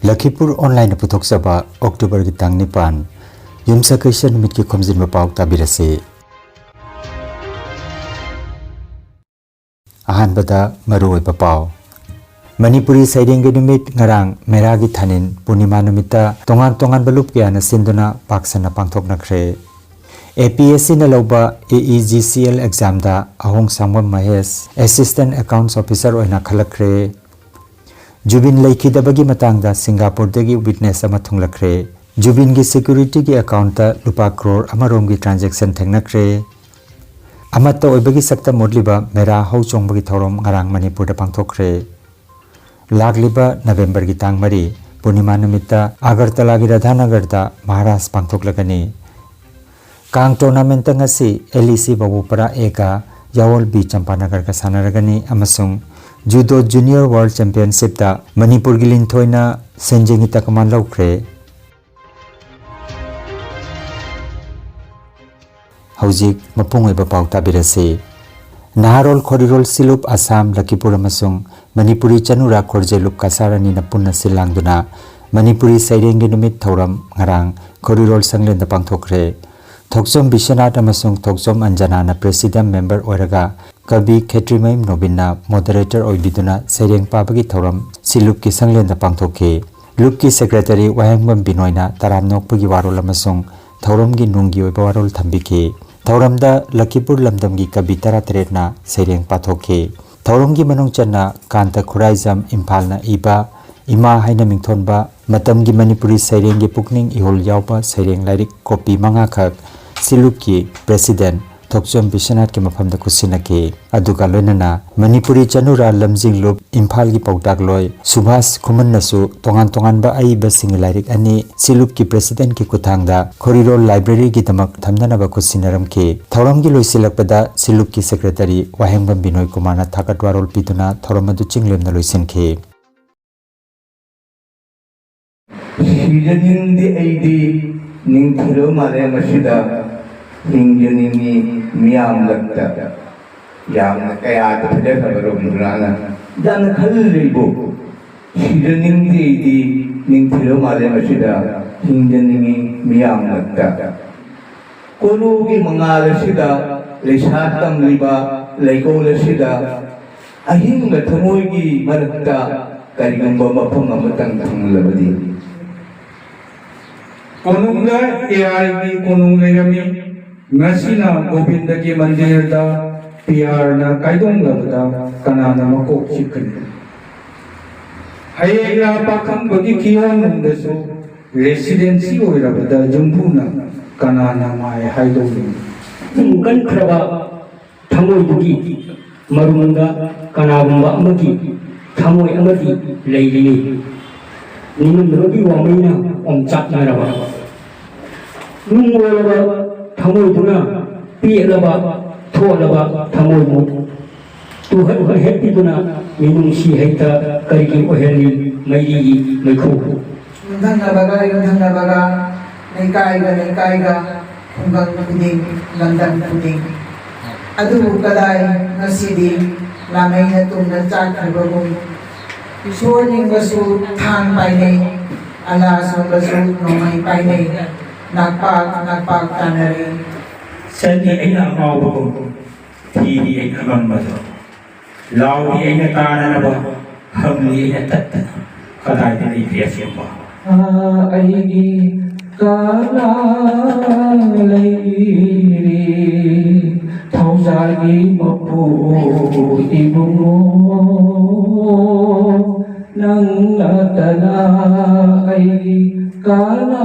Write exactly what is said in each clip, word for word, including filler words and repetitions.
ꯂꯈꯤꯄꯨꯔ ꯑꯣꯟꯂꯥꯏꯟꯅ ꯄꯨꯊꯣꯛꯆꯕ ꯑꯣꯛꯇꯣꯕꯔꯒꯤ ꯇꯥꯡ ꯅꯤꯄꯥꯟ, ꯌꯨꯝꯁꯀꯩꯁ ꯅꯨꯃꯤꯠꯀꯤ ꯈꯣꯝꯖꯤꯟꯕ ꯄꯥꯎ ꯇꯥꯕꯤꯔꯁꯤ꯫ ꯑꯍꯥꯟꯕꯗ ꯃꯔꯨꯑꯣꯏꯕ ꯄꯥꯎ꯫ ꯃꯅꯤꯄꯨꯔꯤ ꯁꯩꯔꯦꯡꯒꯤ ꯅꯨꯃꯤꯠ ꯉꯔꯥꯡ ꯃꯦꯔꯥꯒꯤ ꯊꯥꯅꯤꯟ ꯄꯨꯔꯅꯤꯃꯥ ꯅꯨꯃꯤꯠꯇ ꯇꯣꯉꯥꯟ ꯇꯣꯉꯥꯟꯕ ꯂꯨꯞ ꯀꯌꯥꯅ ꯁꯤꯟꯗꯨꯅ ꯄꯥꯛ ꯁꯟꯅ ꯄꯥꯡꯊꯣꯛꯅꯈ꯭ꯔꯦ꯫ ꯑꯦ ꯄꯤ ꯑꯦꯁ ꯁꯤꯅ ꯂꯧꯕ A E G C L ꯑꯦꯛꯖꯥꯝꯗ ꯑꯍꯣꯡ ꯁꯥꯡꯕꯝ ꯃꯍꯦꯁ ꯑꯦꯁꯤꯁꯇꯦꯟ ꯑꯦꯀꯥꯎꯟꯠꯁ ꯑꯣꯐꯤꯁꯔ ꯑꯣꯏꯅ ꯈꯜꯂꯛꯈ꯭ꯔꯦ꯫ ꯖꯨꯕꯤꯟ ꯂꯩꯈꯤꯗꯕꯒꯤ ꯃꯇꯥꯡꯗ ꯁꯤꯡꯒꯥꯄꯨꯔꯗꯒꯤ ꯋꯤꯠꯅꯦꯁ ꯑꯃ ꯊꯨꯡꯂꯛꯈ꯭ꯔꯦ꯫ ꯖꯨꯕꯤꯟꯒꯤ ꯁꯦꯀ꯭ꯌꯨꯔꯤꯇꯤꯒꯤ ꯑꯦꯀꯥꯎꯟꯠꯇ ꯂꯨꯄꯥ ꯀ꯭ꯔꯣꯔ ꯑꯃꯔꯣꯝꯒꯤ ꯇ꯭ꯔꯥꯟꯖꯦꯛꯁꯟ ꯊꯦꯡꯅꯈ꯭ꯔꯦ꯫ ꯑꯃꯠꯇ ꯑꯣꯏꯕꯒꯤ ꯁꯛꯇꯝ ꯎꯠꯂꯤꯕ ꯃꯦꯔꯥ ꯍꯧ ꯆꯣꯡꯕꯒꯤ ꯊꯧꯔꯝ ꯉꯔꯥꯡ ꯃꯅꯤꯄꯨꯔꯗ ꯄꯥꯡꯊꯣꯛꯈ꯭ꯔꯦ꯫ ꯂꯥꯛꯂꯤꯕ ꯅꯕꯦꯝꯕꯔꯒꯤ ꯇꯥꯡ ꯃꯔꯤ, ꯄꯨꯔꯅꯤꯃꯥ ꯅꯨꯃꯤꯠꯇ ꯑꯒꯔꯇꯂꯥꯒꯤ ꯔꯥꯙꯥꯅꯒꯔꯗ ꯃꯍꯥꯔꯥꯁ ꯄꯥꯡꯊꯣꯛꯂꯒꯅꯤ꯫ ꯀꯥꯡ ꯇꯣꯔꯅꯥꯃꯦꯟꯠꯇ ꯉꯁꯤ ꯑꯦꯜ ꯏ ꯁꯤ ꯕꯥꯕꯨꯄꯔꯥ ꯑꯦꯒ ꯌꯥꯋꯜ ꯕꯤ ꯆꯝꯄꯥꯅꯒꯔꯒ ꯁꯥꯟꯅꯔꯒꯅꯤ ꯑꯃꯁꯨꯡ ꯖꯨꯗꯣ ꯖꯨꯅꯤꯌꯔ ꯋꯥꯔꯜꯗ ꯆꯦꯝꯄꯤꯌꯟꯁꯤꯞꯇ ꯃꯅꯤꯄꯨꯔꯒꯤ ꯂꯤꯟꯊꯣꯏꯅ ꯁꯦꯟꯖꯦꯡꯒꯤ ꯇꯀꯃꯥꯟ ꯂꯧꯈ꯭ꯔꯦ꯫ ꯍꯧꯖꯤꯛ ꯃꯄꯨꯡ ꯑꯣꯏꯕ ꯄꯥꯎ ꯇꯥꯕꯤꯔꯁꯤ꯫ ꯅꯍꯥꯔꯣꯜ ꯈꯣꯔꯤꯔꯣꯜ ꯁꯤꯂꯨꯞ ꯑꯁꯥꯝ, ꯂꯈꯤꯄꯨꯔ ꯑꯃꯁꯨꯡ ꯃꯅꯤꯄꯨꯔꯤ ꯆꯅꯨꯔꯥ ꯈꯣꯔꯖꯦꯂꯨꯞ ꯀꯁꯥꯔ ꯑꯅꯤꯅ ꯄꯨꯟꯅ ꯁꯤꯜ ꯂꯥꯡꯗꯨꯅ ꯃꯅꯤꯄꯨꯔꯤ ꯁꯩꯔꯦꯡꯒꯤ ꯅꯨꯃꯤꯠ ꯊꯧꯔꯝ ꯉꯔꯥꯡ ꯈꯣꯔꯤꯔꯣꯜ ꯁꯪꯂꯦꯟꯗ ꯄꯥꯡꯊꯣꯛꯈ꯭ꯔꯦ꯫ ꯊꯣꯛꯆꯣꯝ ꯕꯤꯁ꯭ꯋꯅꯥꯊ ꯑꯃꯁꯨꯡ ꯊꯣꯛꯆꯣꯝ ꯑꯟꯖꯅꯥꯅ ꯄ꯭ꯔꯦꯁꯤꯗꯦꯟꯠ ꯃꯦꯝꯕꯔ ꯑꯣꯏꯔꯒ ꯀꯕꯤ ꯈꯦꯇ꯭ꯔꯤꯃꯌꯨꯝ ꯅꯣꯕꯤꯟꯅ ꯃꯣꯗꯔꯦꯇꯔ ꯑꯣꯏꯕꯤꯗꯨꯅ ꯁꯩꯔꯦꯡ ꯄꯥꯕꯒꯤ ꯊꯧꯔꯝ ꯁꯤꯂꯨꯞꯀꯤ ꯁꯪꯂꯦꯟꯗ ꯄꯥꯡꯊꯣꯛꯈꯤ꯫ ꯂꯨꯞꯀꯤ ꯁꯦꯀ꯭ꯔꯦꯇꯔꯤ ꯋꯥꯍꯦꯡꯕꯝ ꯕꯤꯅꯣꯏꯅ ꯇꯔꯥꯝꯅ ꯑꯣꯛꯄꯒꯤ ꯋꯥꯔꯣꯜ ꯑꯃꯁꯨꯡ ꯊꯧꯔꯝꯒꯤ ꯅꯨꯡꯒꯤ ꯑꯣꯏꯕ ꯋꯥꯔꯣꯜ ꯊꯝꯕꯤꯈꯤ꯫ ꯊꯧꯔꯝꯗ ꯂꯈꯤꯄꯨꯔ ꯂꯝꯗꯝꯒꯤ ꯀꯕꯤ ꯇꯔꯥꯇꯔꯦꯠꯅ ꯁꯩꯔꯦꯡ ꯄꯥꯊꯣꯛꯈꯤ꯫ ꯊꯧꯔꯝꯒꯤ ꯃꯅꯨꯡ ꯆꯟꯅ ꯀꯥꯟꯇ ꯈꯨꯔꯥꯏꯖꯝ ꯏꯝꯐꯥꯜꯅ ꯏꯕ ꯏꯃꯥ ꯍꯥꯏꯅ ꯃꯤꯡꯊꯣꯟꯕ ꯃꯇꯝꯒꯤ ꯃꯅꯤꯄꯨꯔꯤ ꯁꯩꯔꯦꯡꯒꯤ ꯄꯨꯛꯅꯤꯡ ꯏꯍꯨꯜ ꯌꯥꯎꯕ ꯁꯩꯔꯦꯡ ꯂꯥꯏꯔꯤꯛ ꯀꯣꯄꯤ ꯃꯉꯥꯈꯛ ꯁꯤꯂꯨꯞꯀꯤ ꯄ꯭ꯔꯦꯁꯤꯗꯦꯟꯠ ꯊꯣꯛꯆꯣꯝ ꯕꯤꯁ꯭ꯋꯅꯥꯊꯀꯤ ꯃꯐꯝꯗ ꯈꯨꯠꯁꯤꯟꯅꯈꯤ꯫ ꯑꯗꯨꯒ ꯂꯣꯏꯅꯅ ꯃꯅꯤꯄꯨꯔꯤ ꯆꯅꯨꯔꯥ ꯂꯝꯖꯤꯡ ꯂꯨꯞ ꯏꯝꯐꯥꯜꯒꯤ ꯄꯥꯎꯇꯥꯛꯂꯣꯏ ꯁꯨꯚꯥꯁ ꯈꯨꯃꯟꯅꯁꯨ ꯇꯣꯉꯥꯟ ꯇꯣꯉꯥꯟꯕ ꯑꯏꯕꯁꯤꯡꯒꯤ ꯂꯥꯏꯔꯤꯛ ꯑꯅꯤ ꯁꯤꯂꯨꯞꯀꯤ ꯄ꯭ꯔꯦꯁꯤꯗꯦꯟꯠꯀꯤ ꯈꯨꯠꯊꯥꯡꯗ ꯈꯣꯔꯤꯔꯣꯜ ꯂꯥꯏꯕ꯭ꯔꯦꯔꯤꯒꯤꯗꯃꯛ ꯊꯝꯅꯅꯕ ꯈꯨꯠꯁꯤꯟꯅꯔꯝꯈꯤ꯫ ꯊꯧꯔꯝꯒꯤ ꯂꯣꯏꯁꯤꯜꯂꯛꯄꯗ ꯁꯤꯂꯨꯞꯀꯤ ꯁꯦꯀ꯭ꯔꯦꯇꯔꯤ ꯋꯥꯍꯦꯡꯕꯝ ꯕꯤꯅꯣꯏ ꯀꯨꯃꯥꯔꯅ ꯊꯥꯒꯠ ꯋꯥꯔꯣꯜ ꯄꯤꯗꯨꯅ ꯊꯧꯔꯝ ꯑꯗꯨ ꯆꯤꯡꯂꯦꯝꯅ ꯂꯣꯏꯁꯤꯟꯈꯤ꯫ ꯁꯤꯖꯅꯤꯡꯗꯦ ꯑꯩꯗꯤ ꯅꯤꯡꯊꯤꯔꯕ ꯃꯥꯂꯦꯝ ꯑꯁꯤꯗ ꯍꯤꯡꯖꯅꯤꯡꯉꯤ ꯃꯤꯌꯥꯝ ꯂꯛꯇ꯫ ꯌꯥꯝꯅ ꯀꯌꯥꯗ ꯐꯖꯈ꯭ꯔꯕ ꯔꯕꯤꯟꯗ꯭ꯔꯅꯥꯊꯅ ꯌꯥꯝꯅ ꯈꯜꯂꯤꯕꯨ꯫ ꯁꯤꯖꯅꯤꯡꯗꯦ ꯑꯩꯗꯤ ꯅꯤꯡꯊꯤꯔꯕ ꯃꯥꯂꯦꯝ ꯑꯁꯤꯗ ꯍꯤꯡꯖꯅꯤꯡꯉꯤ ꯃꯤꯌꯥꯝ ꯉꯛꯇ꯫ ꯀꯣꯅꯨꯒꯤ ꯃꯉꯥꯜ ꯑꯁꯤꯗ ꯂꯩꯁꯥ ꯇꯝꯂꯤꯕ ꯂꯩꯀꯣꯜ ꯑꯁꯤꯗ ꯑꯍꯤꯡꯕ ꯊꯃꯣꯏꯒꯤ ꯃꯔꯛꯇ ꯀꯔꯤꯒꯨꯝꯕ ꯃꯐꯝ ꯑꯃꯇꯪ ꯐꯪꯂꯕꯗꯤ꯫ ꯀꯣꯅꯨꯡꯗ ꯑꯦ ꯑꯥꯏꯒꯤ ꯀꯣꯅꯨꯡ ꯂꯩꯔꯝꯃꯤ꯫ ꯉꯁꯤꯅ ꯒꯣꯕꯤꯟꯗꯒꯤ ꯃꯟꯗꯤꯔꯗ ꯄꯤ ꯑꯥꯔꯅ ꯀꯥꯏꯗꯣꯡꯂꯕꯗ ꯀꯅꯥꯅ ꯃꯀꯣꯛ ꯆꯤꯛꯀꯅꯤ? ꯍꯌꯦꯡꯅ ꯄꯥꯈꯪꯕꯒꯤ ꯀꯤꯌꯣꯡꯅꯨꯡꯗꯁꯨ ꯔꯦꯁꯤꯗꯦꯟꯁꯤ ꯑꯣꯏꯔꯕꯗ ꯌꯨꯝꯕꯨꯅ ꯀꯅꯥꯅ ꯃꯥꯏ ꯍꯥꯏꯗꯧꯔꯤꯕꯅꯣ? ꯄꯨꯡ ꯀꯟꯈ꯭ꯔꯕ ꯊꯃꯣꯏꯗꯨꯒꯤ ꯃꯔꯨꯝꯗ ꯀꯅꯥꯒꯨꯝꯕ ꯑꯃꯒꯤ ꯊꯃꯣꯏ ꯑꯃꯗꯤ ꯂꯩꯔꯤꯅꯤ꯫ ꯅꯤꯡꯉꯝꯗꯕꯒꯤ ꯋꯥꯃꯩꯅ ꯑꯣꯝꯆꯥꯛꯅꯔꯕ, ꯅꯨꯡ ꯑꯣꯏꯔꯕ ꯊꯃꯣꯏꯗꯨꯅ ꯄꯦꯠꯂꯕ, ꯊꯣꯠꯂꯕ ꯊꯃꯣꯏꯕꯨ ꯇꯨꯍꯠ ꯍꯦꯠꯄꯤꯗꯨꯅ ꯃꯤꯅꯨꯡꯁꯤ ꯍꯩꯇ ꯀꯔꯤꯒꯤ ꯑꯣꯏꯍꯜꯂꯤ ꯃꯩꯔꯤꯒꯤ ꯃꯩꯈꯨ? ꯌꯨꯝꯊꯪꯅꯕꯒ ꯌꯨꯝꯊꯪꯅꯕꯒ, ꯂꯩꯀꯥꯏꯒ ꯂꯩꯀꯥꯏꯒ, ꯈꯨꯡꯒꯪ ꯈꯨꯗꯤꯡ, ꯂꯝꯗꯝ ꯈꯨꯗꯤꯡ꯫ ꯑꯗꯨꯕꯨ ꯀꯗꯥꯏ ꯉꯁꯤꯗꯤ ꯂꯥꯃꯩꯅ ꯇꯨꯡꯗ ꯆꯥꯛꯈ꯭ꯔꯕꯒꯨꯝ, ꯏꯁꯣꯔ ꯅꯤꯡꯕꯁꯨ ꯊꯥꯡ ꯄꯥꯏꯅꯩ, ꯑꯂꯥ ꯁꯣꯟꯕꯁꯨ ꯅꯣꯡꯃꯩ ꯄꯥꯏꯅꯩ, ꯅꯥꯛꯄꯥꯛ ꯅꯥꯛꯄꯥꯛ ꯇꯥꯟꯅꯔꯤ꯫ ꯆꯠꯂꯤ ꯑꯩꯅ ꯑꯉꯥꯎꯕꯒꯨꯝ, ꯊꯤꯔꯤ ꯑꯩꯅ ꯑꯉꯝꯕꯗꯣ, ꯂꯥꯎꯔꯤ ꯑꯩꯅ ꯇꯥꯅꯅꯕ, ꯍꯪꯂꯤ ꯑꯩꯅ ꯇꯠꯇꯅ, ꯀꯗꯥꯏꯗ ꯂꯩꯒꯦ ꯑꯁꯦꯡꯕ? ꯑꯩꯒꯤ ꯀꯅꯥ ꯂꯩꯔꯤ? ꯊꯧꯖꯥꯜꯒꯤ ꯃꯄꯨ ꯏꯕꯨꯡꯉꯣ, ꯅꯪ ꯅꯠꯇꯅ ꯑꯩꯒꯤ ꯀꯅꯥ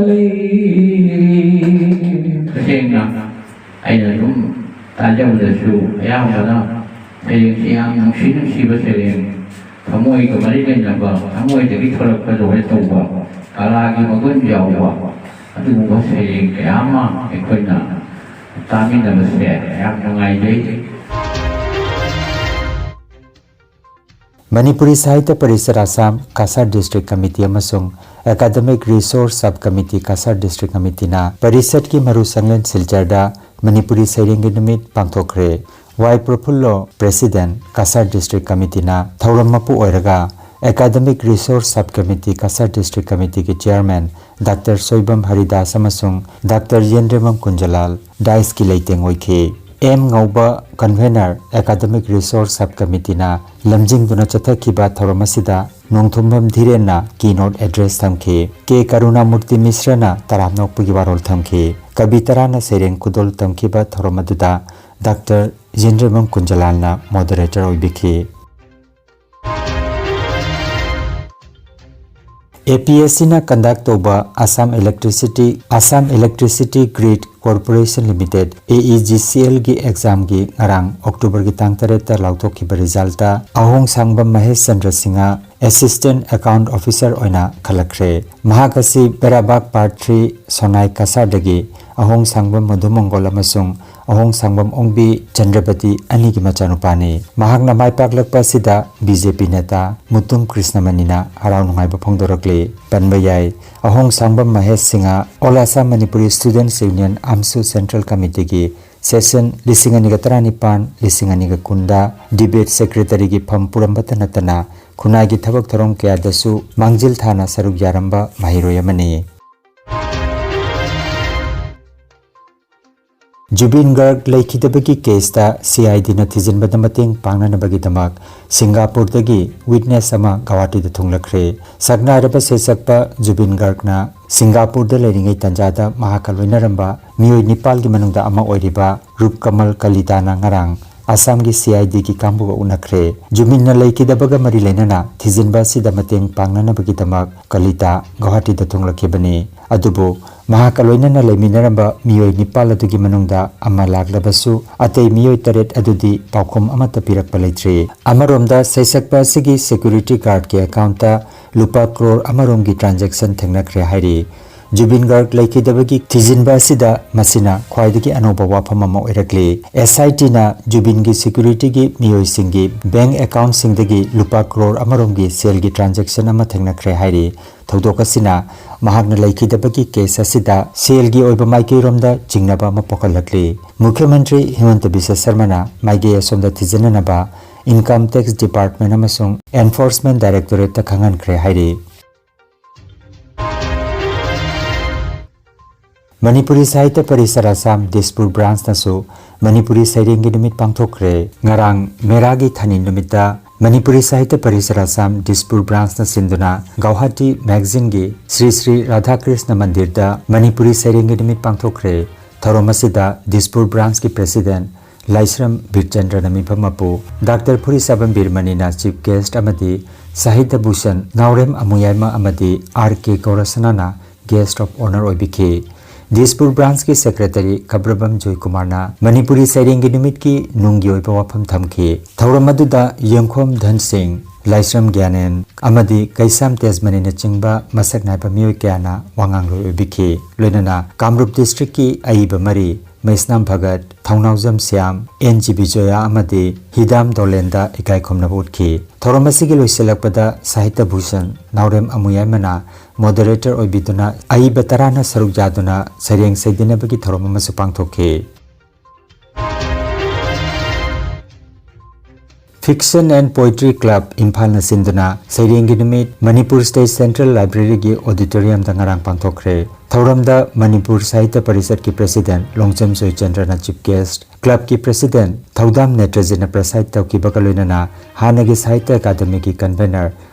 ꯂꯩꯔꯤ? ꯇꯁꯦꯡꯅ ꯑꯩꯅ ꯑꯗꯨꯝ ꯇꯥꯖꯕꯗꯁꯨ ꯑꯌꯥꯝꯕꯅ ꯁꯩꯔꯦꯡꯁꯤ ꯌꯥꯝ ꯅꯨꯡꯁꯤ ꯅꯨꯡꯁꯤꯕ ꯁꯩꯔꯦꯡ, ꯊꯃꯣꯏꯒ ꯃꯔꯤ ꯂꯩꯅꯕ, ꯊꯃꯣꯏꯗꯒꯤ ꯊꯣꯛꯂꯛꯄ ꯂꯣꯏꯅ ꯇꯧꯕ, ꯀꯂꯥꯒꯤ ꯃꯒꯨꯟ ꯌꯥꯎꯕ ꯑꯗꯨꯒꯨꯝꯕ ꯁꯩꯔꯦꯡ ꯀꯌꯥ ꯑꯃ ꯑꯩꯈꯣꯏꯅ ꯇꯥꯃꯤꯟꯅꯕꯁꯦ ꯌꯥꯝ ꯅꯨꯡꯉꯥꯏꯖꯩ꯫ ꯃꯅꯤꯄꯨꯔꯤ ꯁꯥꯍꯤꯇ꯭ꯌ ꯄꯔꯤꯁꯠ ꯑꯁꯥꯝ, ꯀꯁꯥꯔ ꯗꯤꯁꯇ꯭ꯔꯤꯛ ꯀꯃꯤꯇꯤ ꯑꯃꯁꯨꯡ academic resource sub committee, Cachar district ꯀꯃꯤꯇꯤꯅ ꯄꯔꯤꯁꯠꯀꯤ ꯃꯔꯨ ꯁꯪꯂꯦꯟ ꯁꯤꯜꯆꯔꯗ ꯃꯅꯤꯄꯨꯔꯤ ꯁꯩꯔꯦꯡꯒꯤ ꯅꯨꯃꯤꯠ ꯄꯥꯡꯊꯣꯛꯈ꯭ꯔꯦ꯫ Y Prafullo, president, Cachar district ꯀꯃꯤꯇꯤꯅ ꯊꯧꯔꯝ ꯃꯄꯨ ꯑꯣꯏꯔꯒ Academic Resource Sub Committee, Cachar District Committee ꯒꯤ Chairman Doctor ꯁꯣꯏꯕꯝ ꯍꯔꯤꯗꯥꯁ ꯑꯃꯁꯨꯡ Doctor ꯌꯦꯟꯗ꯭ꯔꯦꯃꯝ ꯀꯨꯟꯖꯂꯥꯜ ꯗꯥꯏꯁꯀꯤ ꯂꯩꯇꯦꯡ ꯑꯣꯏꯈꯤ꯫ ꯑꯦꯝ ꯉꯧꯕ, Convener, Academic Resource Sub Committeeꯅ ꯂꯝꯖꯤꯡꯗꯨꯅ ꯆꯠꯊꯈꯤꯕ ꯊꯧꯔꯝ ꯑꯁꯤꯗ ꯅꯣꯡꯊꯣꯝꯕꯝ ꯙꯤꯔꯦꯟꯅ keynote address ꯊꯝꯈꯤ꯫ ꯀꯦ ꯀꯔꯨꯅꯥꯃꯨꯔꯇꯤ ꯃꯤꯁ꯭ꯔꯅ ꯇꯔꯥꯝꯅ ꯑꯣꯛꯄꯒꯤ ꯋꯥꯔꯣꯜ ꯊꯝꯈꯤ꯫ ꯀꯕꯤ ꯇꯔꯥꯅ ꯁꯩꯔꯦꯡ ꯈꯨꯗꯣꯜ ꯇꯝꯈꯤꯕ ꯊꯧꯔꯝ ꯑꯗꯨꯗ Doctor ꯌꯦꯟꯗ꯭ꯔꯦꯃꯝ ꯀꯨꯟꯖꯂꯥꯜꯅ moderator ꯑꯣꯏꯕꯤꯈꯤ꯫ APSCꯅ conduct ꯇꯧꯕ Assam Electricity, Assam Electricity Grid Corporation Limited, AEGCLꯒꯤ examꯒꯤ ꯉꯔꯥꯡ Octoberꯒꯤ ꯇꯥꯡ ꯇꯔꯦꯠꯇ ꯂꯥꯎꯊꯣꯛꯈꯤꯕ resultꯇ ꯑꯍꯣꯡ ꯁꯥꯡꯕꯝ Mahesh Chandra Singh Assistant Account Officer ꯑꯣꯏꯅ ꯈꯜꯂꯛꯈ꯭ꯔꯦ꯫ ꯃꯍꯥꯛ ꯑꯁꯤ ꯕꯦꯔꯥꯕꯥꯒ Part three ꯁꯣꯅꯥꯏ ꯀꯁꯥꯔꯗꯒꯤ ꯑꯍꯣꯡ ꯁꯥꯡꯕꯝ ꯃꯙꯨ ꯃꯪꯒꯣꯜ ꯑꯃꯁꯨꯡ ꯑꯍꯣꯡ ꯁꯥꯡꯕꯝ ꯑꯣꯡꯕꯤ ꯆꯟꯗ꯭ꯔꯕꯇꯤ ꯑꯅꯤꯒꯤ ꯃꯆꯥꯅꯨꯄꯥꯅꯤ꯫ ꯃꯍꯥꯛꯅ ꯃꯥꯏ ꯄꯥꯛꯂꯛꯄ ꯑꯁꯤꯗ BJP ꯅꯦꯇꯥ ꯃꯨꯇꯨꯝ ꯀ꯭ꯔꯤꯁꯅꯃꯅꯤꯅ ꯍꯔꯥꯎ ꯅꯨꯡꯉꯥꯏꯕ ꯐꯣꯡꯗꯣꯔꯛꯂꯤ꯫ ꯄꯟꯕ ꯌꯥꯏ, ꯑꯍꯣꯡ ꯁꯥꯡꯕꯝ Mahesh Singh All Assam Manipuri Students Union, AMSU, Central Committeeꯒꯤ session ꯂꯤꯁꯤꯡ ꯑꯅꯤꯒ ꯇꯔꯥꯅꯤꯄꯥꯟ, ꯂꯤꯁꯤꯡ ꯑꯅꯤꯒ ꯀꯨꯟꯗ debate secretaryꯒꯤ ꯐꯝ ꯄꯨꯔꯝꯕꯇ ꯅꯠꯇꯅ ꯈꯨꯟꯅꯥꯏꯒꯤ ꯊꯕꯛ ꯊꯧꯔꯝ ꯀꯌꯥꯗꯁꯨ ꯃꯥꯡꯖꯤꯜ ꯊꯥꯅ ꯁꯔꯨꯛ ꯌꯥꯔꯝꯕ ꯃꯍꯩꯔꯣꯏ ꯑꯃꯅꯤ꯫ ꯖꯨꯕꯤꯟ ꯒꯔꯒ ꯂꯩꯈꯤꯗꯕꯒꯤ caseꯇ CIDꯅ ꯊꯤꯖꯤꯟꯕꯗ ꯃꯇꯦꯡ ꯄꯥꯡꯅꯅꯕꯒꯤꯗꯃꯛ ꯁꯤꯡꯒꯥꯄꯨꯔꯗꯒꯤ witness ꯑꯃ ꯒꯧꯍꯥꯇꯤꯗ ꯊꯨꯡꯂꯛꯈ꯭ꯔꯦ꯫ ꯁꯛꯅꯥꯏꯔꯕ ꯁꯩꯁꯛꯄ ꯖꯨꯕꯤꯟ ꯒꯔꯒꯅ ꯁꯤꯡꯒꯥꯄꯨꯔꯗ ꯂꯩꯔꯤꯉꯩ ꯇꯥꯟꯖꯥꯗ ꯃꯍꯥꯛꯀ ꯂꯣꯏꯅꯔꯝꯕ ꯃꯤꯑꯣꯏ ꯅꯤꯄꯥꯜꯒꯤ ꯃꯅꯨꯡꯗ ꯑꯃ ꯑꯣꯏꯔꯤꯕ ꯔꯨꯞꯀꯃꯜ ꯀꯂꯤꯇꯥꯅ ꯉꯔꯥꯡ ꯑꯁꯥꯝꯒꯤ CIDꯒꯤ ꯀꯥꯡꯕꯨꯒ ꯎꯅꯈ꯭ꯔꯦ꯫ ꯖꯨꯕꯤꯟꯅ ꯂꯩꯈꯤꯗꯕꯒ ꯃꯔꯤ ꯂꯩꯅꯅ ꯊꯤꯖꯤꯟꯕ ꯑꯁꯤꯗ ꯃꯇꯦꯡ ꯄꯥꯡꯅꯅꯕꯒꯤꯗꯃꯛ ꯀꯂꯤꯇꯥ ꯒꯧꯍꯥꯇꯤꯗ ꯊꯨꯡꯂꯛꯈꯤꯕꯅꯤ꯫ ꯑꯗꯨꯕꯨ ꯃꯍꯥꯛꯀ ꯂꯣꯏꯅꯅ ꯂꯩꯃꯤꯟꯅꯔꯝꯕ ꯃꯤꯑꯣꯏ ꯅꯤꯄꯥꯜ ꯑꯗꯨꯒꯤ ꯃꯅꯨꯡꯗ ꯑꯃ ꯂꯥꯛꯂꯕꯁꯨ, ꯑꯇꯩ ꯃꯤꯑꯣꯏ ꯇꯔꯦꯠ ꯑꯗꯨꯗꯤ ꯄꯥꯎꯈꯨꯝ ꯑꯃꯠꯇ ꯄꯤꯔꯛꯄ ꯂꯩꯇ꯭ꯔꯤ꯫ ꯑꯃꯔꯣꯝꯗ, ꯁꯩꯁꯛꯄ ꯑꯁꯤꯒꯤ security guardꯀꯤ accountꯇ ꯂꯨꯄꯥ ꯀ꯭ꯔꯣꯔ ꯑꯃꯔꯣꯝꯒꯤ transaction ꯊꯦꯡꯅꯈ꯭ꯔꯦ ꯍꯥꯏꯔꯤ꯫ ꯖꯨꯕꯤꯟ ꯒꯔꯒ ꯂꯩꯈꯤꯗꯕꯒꯤ ꯊꯤꯖꯤꯟꯕ ꯑꯁꯤꯗ ꯃꯁꯤꯅ ꯈ꯭ꯋꯥꯏꯗꯒꯤ ꯑꯅꯧꯕ ꯋꯥꯐꯝ ꯑꯃ ꯑꯣꯏꯔꯛꯂꯤ꯫ SITꯅ ꯖꯨꯕꯤꯟꯒꯤ securityꯒꯤ ꯃꯤꯑꯣꯏꯁꯤꯡꯒꯤ bank accountꯁꯤꯡꯗꯒꯤ ꯂꯨꯄꯥ ꯀ꯭ꯔꯣꯔ ꯑꯃꯔꯣꯝꯒꯤ ꯁꯦꯜꯒꯤ transaction ꯑꯃ ꯊꯦꯡꯅꯈ꯭ꯔꯦ ꯍꯥꯏꯔꯤ꯫ ꯊꯧꯗꯣꯛ ꯑꯁꯤꯅ ꯃꯍꯥꯛꯅ ꯂꯩꯈꯤꯗꯕꯒꯤ case ꯑꯁꯤꯗ ꯁꯦꯜꯒꯤ ꯑꯣꯏꯕ ꯃꯥꯏꯀꯩꯔꯣꯝꯗ ꯆꯤꯡꯅꯕ ꯑꯃ ꯄꯣꯛꯍꯜꯂꯛꯂꯤ꯫ ꯃꯨꯈ꯭ꯌ ꯃꯟꯇ꯭ꯔꯤ ꯍꯤꯃꯟꯇ ꯕꯤꯁ꯭ꯋ ꯁꯔꯃꯅ ꯃꯥꯏꯀꯩ ꯑꯁꯣꯝꯗ ꯊꯤꯖꯤꯟꯅꯅꯕ Income Tax Department ꯑꯃꯁꯨꯡ Enforcement Directorate ꯇ ꯈꯪꯍꯟꯈ꯭ꯔꯦ ꯍꯥꯏꯔꯤ꯫ ꯃꯅꯤꯄꯨꯔꯤ ꯁꯥꯍꯤꯇ꯭ꯌ ꯄꯔꯤꯁꯗ ꯑꯁꯥꯝ ꯗꯤꯁꯄꯨꯔ branch ꯅꯁꯨ ꯃꯅꯤꯄꯨꯔꯤ ꯁꯩꯔꯦꯡꯒꯤ ꯅꯨꯃꯤꯠ ꯄꯥꯡꯊꯣꯛꯈ꯭ꯔꯦ꯫ ꯉꯔꯥꯡ ꯃꯦꯔꯥꯒꯤ ꯊꯥꯅꯤ ꯅꯨꯃꯤꯠꯇ ꯃꯅꯤꯄꯨꯔꯤ ꯁꯥꯍꯤꯇ꯭ꯌ ꯄꯔꯤꯁꯗ ꯑꯁꯥꯝ ꯗꯤꯁꯄꯨꯔ branch ꯅ ꯁꯤꯟꯗꯨꯅ ꯒꯧꯍꯥꯇꯤ magazine ꯒꯤ ꯁ꯭ꯔꯤ ꯁ꯭ꯔꯤ ꯔꯥꯙꯥꯀ꯭ꯔꯤꯁꯅ ꯃꯟꯗꯤꯔꯗ ꯃꯅꯤꯄꯨꯔꯤ ꯁꯩꯔꯦꯡꯒꯤ ꯅꯨꯃꯤꯠ ꯄꯥꯡꯊꯣꯛꯈ꯭ꯔꯦ꯫ ꯊꯧꯔꯝ ꯑꯁꯤꯗ ꯗꯤꯁꯄꯨꯔ branch ꯀꯤ president ꯂꯥꯏꯁ꯭ꯔꯝ ꯕꯤꯔꯆꯟꯗ꯭ꯔꯅ ꯃꯤꯐꯝ ꯃꯄꯨ, ꯗꯥꯛꯇꯔ ꯐꯨꯔꯤꯁꯥꯕꯝ ꯕꯤꯔꯃꯅꯤꯅ chief guest ꯑꯃꯗꯤ ꯁꯥꯍꯤꯇ꯭ꯌ ꯚꯨꯁꯟ ꯅꯥꯎꯔꯦꯝ ꯑꯃꯨꯌꯥꯏꯃ ꯑꯃꯗꯤ ꯑꯥꯔ ꯀꯦ ꯒꯧꯔꯁꯅꯥꯅ guest of honour ꯑꯣꯏꯕꯤꯈꯤ꯫ ꯗꯤꯁꯄꯨꯔ branch ꯀꯤ secretary ꯈꯕ꯭ꯔꯕꯝ ꯖꯣꯏꯀꯨꯃꯥꯔꯅ ꯃꯅꯤꯄꯨꯔꯤ ꯁꯩꯔꯦꯡꯒꯤ ꯅꯨꯃꯤꯠꯀꯤ ꯅꯨꯡꯒꯤ ꯑꯣꯏꯕ ꯋꯥꯐꯝ ꯊꯝꯈꯤ꯫ ꯊꯧꯔꯝ ꯑꯗꯨꯗ ꯌꯦꯡꯈꯣꯝ ꯙꯟ ꯁꯤꯡ, ꯂꯥꯏꯁ꯭ꯔꯝ ꯒ꯭ꯌꯥꯅꯦꯟ ꯑꯃꯗꯤ ꯀꯩꯁꯥꯝ ꯇꯦꯖꯃꯅꯤꯅꯆꯤꯡꯕ ꯃꯁꯛ ꯅꯥꯏꯕ ꯃꯤꯑꯣꯏ ꯀꯌꯥꯅ ꯋꯥꯉꯥꯡꯂꯣꯏ ꯑꯣꯏꯕꯤꯈꯤ꯫ ꯂꯣꯏꯅꯅ ꯀꯥꯃꯔꯨꯞ district ꯀꯤ ꯑꯏꯕ ꯃꯔꯤ ꯃꯩꯁꯅꯥꯝ ꯚꯒꯠ, ꯊꯧꯅꯥꯎꯖꯝ ꯁ꯭ꯌꯥꯝ, ꯑꯦꯟ ꯖꯤ ꯕꯤꯖꯣꯌꯥ ꯑꯃꯗꯤ ꯍꯤꯗꯥꯝ ꯗꯣꯂꯦꯟꯗ ꯏꯀꯥꯏ ꯈꯨꯝꯅꯕ ꯎꯠꯈꯤ꯫ ꯊꯧꯔꯝ ꯑꯁꯤꯒꯤ ꯂꯣꯏꯁꯤꯜꯂꯛꯄꯗ ꯁꯥꯍꯤꯇ꯭ꯌ ꯚꯨꯁꯟ ꯅꯥꯎꯔꯦꯝ ꯑꯃꯨꯌꯥꯏꯃꯅ moderator ꯑꯣꯏꯕꯤꯗꯨꯅ ꯑꯏꯕ ꯇꯔꯥꯅ ꯁꯔꯨꯛ ꯌꯥꯗꯨꯅ ꯁꯩꯔꯦꯡ ꯁꯩꯗꯅꯕꯒꯤ ꯊꯧꯔꯝ ꯑꯃꯁꯨ ꯄꯥꯡꯊꯣꯛꯈꯤ꯫ Fiction and Poetry Club ꯏꯝꯐꯥꯜꯅ ꯁꯤꯟꯗꯨꯅ ꯁꯩꯔꯦꯡꯒꯤ ꯅꯨꯃꯤꯠ ꯃꯅꯤꯄꯨꯔ State Central Library ꯒꯤ auditorium ꯗ ꯉꯔꯥꯡ ꯄꯥꯡꯊꯣꯛꯈ꯭ꯔꯦ꯫ ꯊꯧꯔꯝꯗ ꯃꯅꯤꯄꯨꯔ ꯁꯥꯍꯤꯇ꯭ꯌ ꯄꯔꯤꯁꯠꯀꯤ president Longjam ꯖꯣꯏꯆꯟꯗ꯭ꯔꯅ chief guest, club ꯀꯤ president ꯊꯧꯗꯥꯝ ꯅꯦꯇ꯭ꯔꯖꯤꯠꯅ preside ꯇꯧꯈꯤꯕꯒ ꯂꯣꯏꯅꯅ ꯍꯥꯟꯅꯒꯤ ꯁꯥꯍꯤꯇ꯭ꯌ ꯑꯦꯀꯥꯗꯃꯤꯒꯤ convener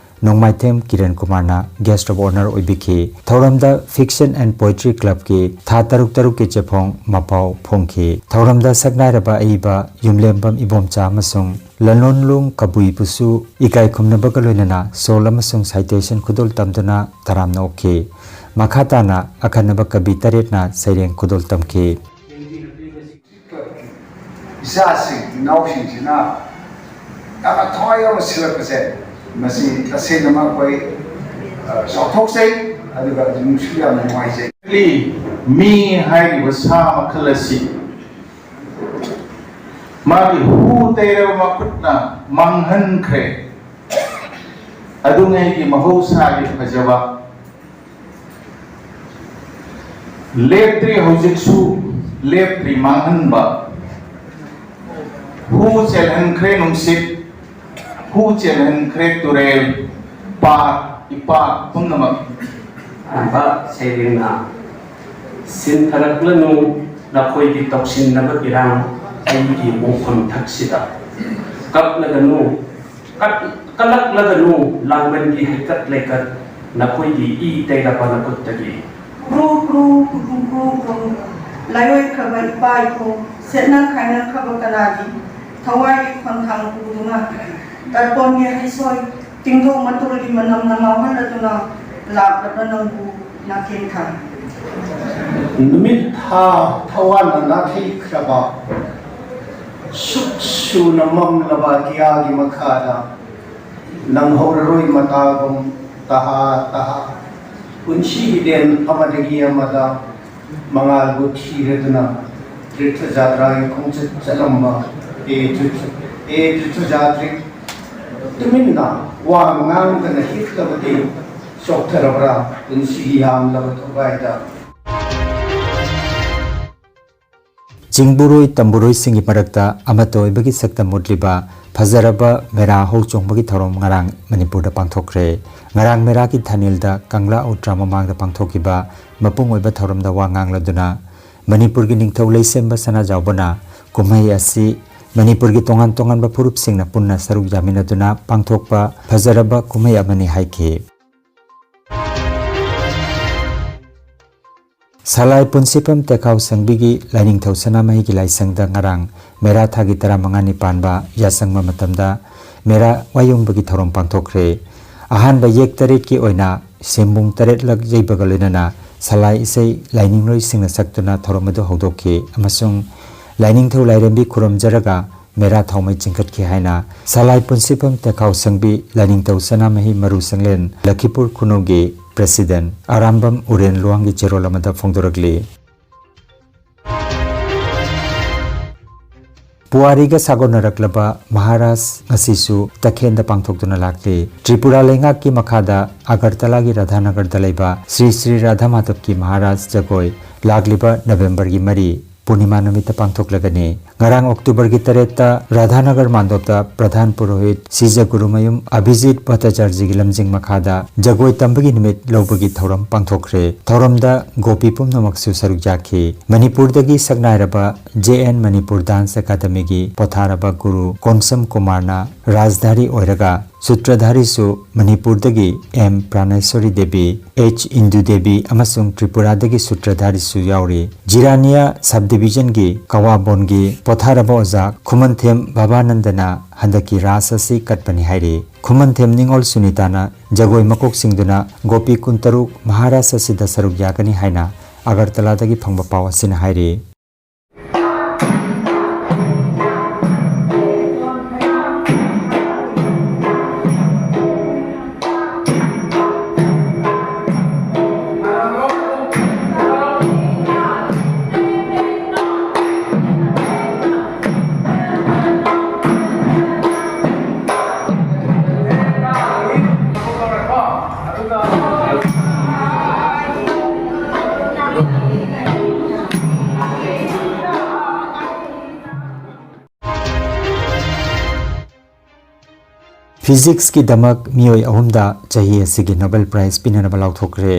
ꯅꯣꯡꯃꯥꯏꯊꯦꯝ ꯀꯤꯔꯟ ꯀꯨꯃꯥꯔꯅ guest of honour ꯑꯣꯏꯕꯤꯈꯤ꯫ ꯊꯧꯔꯝꯗ Fiction and Poetry Club ꯀꯤ ꯊꯥ ꯇꯔꯨꯛ ꯇꯔꯨꯛꯀꯤ ꯆꯦꯐꯣꯡ ꯃꯄꯥꯎ ꯐꯣꯡꯈꯤ꯫ ꯊꯧꯔꯝꯗ ꯁꯛꯅꯥꯏꯔꯕ ꯑꯏꯕ ꯌꯨꯝꯂꯦꯝꯕꯝ ꯏꯕꯣꯝꯆꯥ ꯑꯃꯁꯨꯡ ꯂꯂꯣꯟꯂꯨꯡ ꯀꯕꯨꯏꯕꯨꯁꯨ ꯏꯀꯥꯏ ꯈꯨꯝꯅꯕꯒ ꯂꯣꯏꯅꯅ ꯁꯣꯜ ꯑꯃꯁꯨꯡ citation ꯈꯨꯗꯣꯜ ꯇꯝꯗꯨꯅ ꯇꯔꯥꯝꯅ ꯑꯣꯛꯈꯤ꯫ ꯃꯈꯥ ꯇꯥꯅ ꯑꯈꯟꯅꯕ ꯀꯕꯤ ꯇꯔꯦꯠꯅ ꯁꯩꯔꯦꯡ ꯈꯨꯗꯣꯜ ꯇꯝꯈꯤ꯫ ꯏꯆꯥꯁꯤꯡ ꯏꯅꯥꯎꯁꯤꯡꯁꯤꯅ ꯌꯥꯝꯅ ꯊꯋꯥꯏ ꯌꯥꯎꯅ ꯁꯤꯜꯂꯛꯄꯁꯦ, ꯃꯁꯤ ꯇꯁꯦꯡꯅꯃꯛ ꯑꯩꯈꯣꯏ, ꯑ, ꯆꯥꯎꯊꯣꯛꯆꯩ, ꯑꯗꯨꯒ ꯅꯨꯡꯁꯨ ꯌꯥꯝꯅ ꯅꯨꯡꯉꯥꯏꯖꯩ꯫ ꯃꯤ ꯍꯥꯏꯔꯤꯕ ꯁꯥ ꯃꯈꯜ ꯑꯁꯤ ꯃꯥꯒꯤ ꯍꯨ ꯇꯩꯔꯕ ꯃꯈꯨꯠꯅ ꯃꯥꯡꯍꯟꯈ꯭ꯔꯦ꯫ ꯑꯗꯨꯉꯩꯒꯤ ꯃꯍꯧꯁꯥꯒꯤ ꯐꯖꯕ ꯂꯦꯞꯇ꯭ꯔꯤ, ꯍꯧꯖꯤꯛꯁꯨ ꯂꯦꯞꯇ꯭ꯔꯤ ꯃꯥꯡꯍꯟꯕ꯫ ꯍꯨ ꯆꯦꯜꯍꯟꯈ꯭ꯔꯦ ꯅꯨꯡꯁꯤꯠ, ꯍꯨ ꯆꯦꯜꯍꯟꯈ꯭ꯔꯦ ꯇꯨꯔꯦꯜ, ꯄꯥꯠ, ꯏꯄꯥꯛ ꯄꯨꯝꯅꯃꯛ꯫ ꯑꯍꯥꯟꯕ ꯁꯩꯔꯦꯡꯅ ꯁꯤꯟꯊꯔꯛꯂꯅꯨ ꯅꯈꯣꯏꯒꯤ ꯇꯧꯁꯤꯟꯅꯕ ꯏꯔꯥꯡ ꯑꯩꯒꯤ ꯃꯣꯡꯐꯝ ꯊꯛꯁꯤꯗ꯫ ꯀꯞꯂꯒꯅꯨ, ꯀꯠ-, ꯀꯜꯂꯛꯂꯒꯅꯨ ꯂꯥꯡꯕꯟꯒꯤ ꯍꯩꯀꯠ ꯂꯩꯀꯠ ꯅꯈꯣꯏꯒꯤ ꯏ ꯇꯩꯔꯕ ꯅꯈꯨꯠꯇꯒꯤ꯫ ꯀ꯭ꯔꯨ ꯀ꯭ꯔꯨ ꯀ꯭ꯔꯨ ꯀ꯭ꯔꯨ ꯀ꯭ꯔꯨ ꯂꯥꯏꯑꯣꯏꯈ꯭ꯔꯕ ꯏꯄꯥ ꯏꯄꯨ ꯁꯦꯠꯅ ꯈꯥꯏꯅꯈ꯭ꯔꯕ ꯀꯅꯥꯒꯤ ꯊꯋꯥꯏꯒꯤ ꯈꯣꯟꯊꯥꯡ ꯄꯨꯗꯨꯅ ꯇꯔꯄꯣꯟꯒꯤ ꯍꯩꯁꯣꯏ ꯇꯤꯡꯊꯣꯛ ꯃꯇꯨꯜꯒꯤ ꯃꯅꯝꯅ ꯉꯥꯎꯍꯜꯂꯗꯨꯅ ꯂꯥꯛꯂꯕ ꯅꯪꯕꯨ ꯅꯥꯀꯦꯟ ꯊꯥ꯫ ꯅꯨꯃꯤꯠ ꯊꯥ ꯊꯋꯥꯟꯅ ꯅꯥꯊꯩꯈ꯭ꯔꯕ ꯁꯨꯛ ꯁꯨꯅ ꯃꯝꯂꯕ ꯑꯇꯤꯌꯥꯒꯤ ꯃꯈꯥꯗ ꯅꯪꯍꯧꯔꯔꯣꯏ ꯃꯇꯥꯒꯨꯝ ꯇꯍꯥ ꯇꯍꯥ ꯄꯨꯟꯁꯤꯒꯤ ꯂꯦꯟ ꯑꯃꯗꯒꯤ ꯑꯃꯗ ꯃꯉꯥꯜꯕꯨ ꯊꯤꯔꯗꯨꯅ ꯇꯤꯔꯊ ꯖꯥꯇ꯭ꯔꯥꯒꯤ ꯈꯣꯡꯆꯠ ꯆꯠꯂꯝꯕ ꯍꯦ ꯇꯤꯔꯊ, ꯍꯦ ꯇꯤꯔꯊ ꯖꯥꯇ꯭ꯔꯤ, ꯇꯨꯃꯤꯟꯅ ꯋꯥ ꯉꯥꯡꯗꯅ ꯍꯤꯞꯂꯕꯗꯤ ꯆꯣꯛꯊꯔꯕ꯭ꯔꯥ ꯄꯨꯟꯁꯤꯒꯤ ꯌꯥꯝꯂꯕ ꯊꯧꯒꯥꯏꯗ? ꯆꯤꯡꯕꯨꯔꯣꯏ ꯇꯝꯕꯨꯔꯣꯏꯁꯤꯡꯒꯤ ꯃꯔꯛꯇ ꯑꯃꯠꯇ ꯑꯣꯏꯕꯒꯤ ꯁꯛꯇꯝ ꯎꯠꯂꯤꯕ ꯐꯖꯔꯕ ꯃꯦꯔꯥ ꯍꯧ ꯆꯣꯡꯕꯒꯤ ꯊꯧꯔꯝ ꯉꯔꯥꯡ ꯃꯅꯤꯄꯨꯔꯗ ꯄꯥꯡꯊꯣꯛꯈ꯭ꯔꯦ꯫ ꯉꯔꯥꯡ ꯃꯦꯔꯥꯒꯤ ꯊꯥꯅꯤꯜꯗ ꯀꯪꯂꯥ ꯑꯣꯇ꯭ꯔꯥ ꯃꯃꯥꯡꯗ ꯄꯥꯡꯊꯣꯛꯈꯤꯕ ꯃꯄꯨꯡ ꯑꯣꯏꯕ ꯊꯧꯔꯝꯗ ꯋꯥ ꯉꯥꯡꯂꯗꯨꯅ ꯃꯅꯤꯄꯨꯔꯒꯤ ꯅꯤꯡꯊꯧ ꯂꯩꯁꯦꯝꯕ ꯁꯅꯥꯖꯥꯎꯕꯅ ꯀꯨꯝꯍꯩ ꯑꯁꯤ ꯃꯅꯤꯄꯨꯔꯒꯤ ꯇꯣꯉꯥꯟ ꯇꯣꯉꯥꯟꯕ ꯐꯨꯔꯨꯞꯁꯤꯡꯅ ꯄꯨꯟꯅ ꯁꯔꯨꯛ ꯌꯥꯃꯤꯟꯅꯗꯨꯅ ꯄꯥꯡꯊꯣꯛꯄ ꯐꯖꯔꯕ ꯀꯨꯝꯍꯩ ꯑꯃꯅꯤ ꯍꯥꯏꯈꯤ꯫ ꯁꯂꯥꯏ ꯄꯨꯟꯁꯤꯐꯝ ꯇꯦꯈꯥꯎ ꯁꯪꯕꯤꯒꯤ ꯂꯥꯏꯅꯤꯡꯊꯧ ꯁꯅꯥꯃꯍꯤꯒꯤ ꯂꯥꯏꯁꯪꯗ ꯉꯔꯥꯡ ꯃꯦꯔꯥ ꯊꯥꯒꯤ ꯇꯔꯥꯃꯉꯥꯅꯤ ꯄꯥꯟꯕ ꯌꯥꯆꯪꯕ ꯃꯇꯝꯗ ꯃꯦꯔꯥ ꯋꯥꯌꯨꯡꯕꯒꯤ ꯊꯧꯔꯝ ꯄꯥꯡꯊꯣꯛꯈ꯭ꯔꯦ꯫ ꯑꯍꯥꯟꯕ ꯌꯦꯛ ꯇꯔꯦꯠꯀꯤ ꯑꯣꯏꯅ ꯁꯦꯝꯕꯨꯡ ꯇꯔꯦꯠꯂꯛ ꯌꯩꯕꯒ ꯂꯣꯏꯅꯅ ꯁꯂꯥꯏ ꯏꯁꯩ ꯂꯥꯏꯅꯤꯡꯂꯣꯏꯁꯤꯡꯅ ꯁꯛꯇꯨꯅ ꯊꯧꯔꯝ ꯑꯗꯨ ꯍꯧꯗꯣꯛꯈꯤ ꯑꯃꯁꯨꯡ ꯂꯥꯏꯅꯤꯡꯊꯧ ꯂꯥꯏꯔꯦꯝꯕꯤ ꯈꯨꯔꯨꯝꯖꯔꯒ ꯃꯦꯔꯥ ꯊꯥꯎꯃꯩ ꯆꯤꯡꯈꯠꯈꯤ ꯍꯥꯏꯅ ꯁꯂꯥꯏ ꯄꯨꯟꯁꯤꯐꯝ ꯇꯦꯈꯥꯎ ꯁꯪꯕꯤ ꯂꯥꯏꯅꯤꯡꯊꯧ ꯁꯅꯥꯃꯍꯤ ꯃꯔꯨ ꯁꯪꯂꯦꯟ ꯂꯈꯤꯄꯨꯔ ꯈꯨꯅꯧꯒꯤ ꯄ꯭ꯔꯦꯁꯤꯗꯦꯟ ꯑꯔꯥꯝꯕꯝ ꯎꯔꯦꯟ ꯂꯨꯋꯥꯡꯒꯤ ꯆꯦꯔꯣꯜ ꯑꯃꯗ ꯐꯣꯡꯗꯣꯔꯛꯂꯤ꯫ ꯄꯨꯋꯥꯔꯤꯒ ꯁꯥꯒꯣꯟꯅꯔꯛꯂꯕ ꯃꯍꯥꯔꯥꯖ ꯉꯁꯤꯁꯨ ꯇꯈꯦꯟꯗ ꯄꯥꯡꯊꯣꯛꯇꯨꯅ ꯂꯥꯛꯂꯤ꯫ ꯇ꯭ꯔꯤꯄꯨꯔꯥ ꯂꯩꯉꯥꯛꯀꯤ ꯃꯈꯥꯗ ꯑꯒꯔꯇꯂꯥꯒꯤ ꯔꯥꯙꯥꯅꯒꯔꯗ ꯂꯩꯕ ꯁ꯭ꯔꯤ ꯁ꯭ꯔꯤ ꯔꯥꯙꯥ ꯃꯥꯙꯕꯀꯤ ꯃꯍꯥꯔꯥꯖ ꯖꯒꯣꯏ ꯂꯥꯛꯂꯤꯕ ꯅꯕꯦꯝꯕꯔꯒꯤ ꯃꯔꯤ, ꯄꯨꯔꯅꯤꯃꯥ ꯅꯨꯃꯤꯠꯇ ꯄꯥꯡꯊꯣꯛꯂꯒꯅꯤ꯫ ꯉꯔꯥꯡ ꯑꯣꯛꯇꯣꯕꯔꯒꯤ ꯇꯔꯦꯠꯇ ꯔꯥꯙꯥꯅꯒꯔ ꯃꯥꯟꯗꯣꯞꯇ ꯄ꯭ꯔꯙꯥꯟ ꯄꯨꯔꯣꯍꯤꯠ ꯁꯤꯖ ꯒꯨꯔꯨꯃꯌꯨꯝ ꯑꯕꯤꯖꯤꯠ ꯚꯠꯇꯥꯆꯥꯔꯖꯤꯒꯤ ꯂꯝꯖꯤꯡ ꯃꯈꯥꯗ ꯖꯒꯣꯏ ꯇꯝꯕꯒꯤ ꯅꯨꯃꯤꯠ ꯂꯧꯕꯒꯤ ꯊꯧꯔꯝ ꯄꯥꯡꯊꯣꯛꯈ꯭ꯔꯦ꯫ ꯊꯧꯔꯝꯗ ꯒꯣꯄꯤ ꯄꯨꯝꯅꯃꯛꯁꯨ ꯁꯔꯨꯛ ꯌꯥꯈꯤ꯫ ꯃꯅꯤꯄꯨꯔꯗꯒꯤ ꯁꯛꯅꯥꯏꯔꯕ ꯖꯦ ꯑꯦꯟ ꯃꯅꯤꯄꯨꯔ ꯗꯥꯟꯁ ꯑꯦꯀꯥꯗꯃꯤꯒꯤ ꯄꯣꯊꯥꯔꯕ ꯒꯨꯔꯨ ꯀꯣꯟꯁꯝ ꯀꯨꯃꯥꯔꯅ ꯔꯥꯖꯙꯥꯔꯤ ꯑꯣꯏꯔꯒ ꯁꯨꯇ꯭ꯔꯙꯥꯔꯤꯁꯨ ꯃꯅꯤꯄꯨꯔꯗꯒꯤ ꯑꯦꯝ ꯄ꯭ꯔꯥꯅꯦꯁꯣꯔꯤ ꯗꯦꯕꯤ, ꯑꯩꯆ ꯏꯟꯗꯨ ꯗꯦꯕꯤ ꯑꯃꯁꯨꯡ ꯇ꯭ꯔꯤꯄꯨꯔꯥꯗꯒꯤ ꯁꯨꯇ꯭ꯔꯙꯥꯔꯤꯁꯨ ꯌꯥꯎꯔꯤ꯫ ꯖꯤꯔꯥꯅꯤꯌꯥ ꯁꯕ ꯗꯤꯕꯤꯖꯟꯒꯤ ꯀꯋꯥꯕꯣꯟꯒꯤ ꯄꯣꯊꯥꯔꯕ ꯑꯣꯖꯥ ꯈꯨꯃꯟꯊꯦꯝ ꯕꯥꯕꯥꯅꯟꯗꯅ ꯍꯟꯗꯛꯀꯤ ꯔꯥꯁ ꯑꯁꯤ ꯀꯠꯄꯅꯤ ꯍꯥꯏꯔꯤ꯫ ꯈꯨꯃꯟꯊꯦꯝ ꯅꯤꯉꯣꯜ ꯁꯨꯅꯤꯇꯥꯅ ꯖꯒꯣꯏ ꯃꯀꯣꯛ ꯁꯤꯡꯗꯨꯅ ꯒꯣꯄꯤ ꯀꯨꯟꯇꯔꯨꯛ ꯃꯍꯥꯔꯥꯁ ꯑꯁꯤꯗ ꯁꯔꯨꯛ ꯌꯥꯒꯅꯤ ꯍꯥꯏꯅ ꯑꯒꯔꯇꯂꯥꯗꯒꯤ ꯐꯪꯕ ꯄꯥꯎ ꯑꯁꯤꯅ ꯍꯥꯏꯔꯤ꯫ ꯐꯤꯖꯤꯛꯁꯀꯤꯗꯃꯛ ꯃꯤꯑꯣꯏ ꯑꯍꯨꯝꯗ ꯆꯍꯤ ꯑꯁꯤꯒꯤ ꯅꯣꯕꯦꯜ ꯄ꯭ꯔꯥꯏꯖ ꯄꯤꯅꯅꯕ ꯂꯥꯎꯊꯣꯛꯈ꯭ꯔꯦ꯫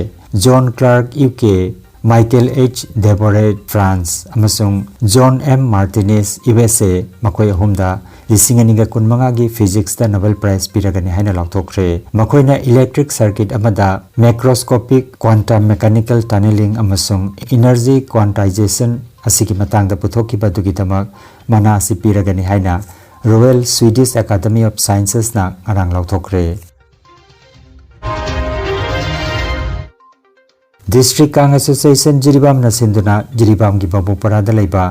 John Clarke, U K, Michael H Devoret, France, ꯑꯃꯁꯨꯡ John M Martinis, U S A, ꯃꯈꯣꯏ ꯑꯍꯨꯝꯗ ꯂꯤꯁꯤꯡ ꯑꯅꯤꯒ ꯀꯨꯟꯃꯉꯥꯒꯤ ꯐꯤꯖꯤꯛꯁꯇ ꯅꯣꯕꯦꯜ ꯄ꯭ꯔꯥꯏꯖ ꯄꯤꯔꯒꯅꯤ ꯍꯥꯏꯅ ꯂꯥꯎꯊꯣꯛꯈ꯭ꯔꯦ꯫ ꯃꯈꯣꯏꯅ ꯏꯂꯦꯛꯇ꯭ꯔꯤꯛ ꯁꯔꯀꯤꯠ ꯑꯃꯗ ꯃꯦꯀ꯭ꯔꯣꯁꯀꯣꯄꯤꯛ ꯀ꯭ꯋꯥꯟꯇꯝ ꯃꯦꯀꯥꯅꯤꯀꯦꯜ ꯇꯅꯦꯂꯤꯡ ꯑꯃꯁꯨꯡ ꯏꯅꯔꯖꯤ ꯀ꯭ꯋꯥꯟꯇꯥꯏꯖꯦꯁꯟ ꯑꯁꯤꯒꯤ ꯃꯇꯥꯡꯗ ꯄꯨꯊꯣꯛꯈꯤꯕ ꯑꯗꯨꯒꯤꯗꯃꯛ ꯃꯅꯥ ꯑꯁꯤ ꯄꯤꯔꯒꯅꯤ ꯍꯥꯏꯅ ꯔꯣꯌꯦꯜ ꯁ꯭ꯋꯤꯗꯤꯁ ꯑꯦꯀꯥꯗꯃꯤ ꯑꯣꯐ ꯁꯥꯏꯟꯁꯦꯁꯅ ꯉꯔꯥꯡ ꯂꯥꯎꯊꯣꯛꯈ꯭ꯔꯦ꯫ ꯗꯤꯁꯇ꯭ꯔꯤꯛ ꯀꯥꯡ ꯑꯦꯁꯣꯁꯤꯌꯦꯁꯟ ꯖꯤꯔꯤꯕꯥꯝꯅ ꯁꯤꯟꯗꯨꯅ ꯖꯤꯔꯤꯕꯥꯝꯒꯤ ꯕꯥꯕꯨꯄꯔꯥꯗ ꯂꯩꯕ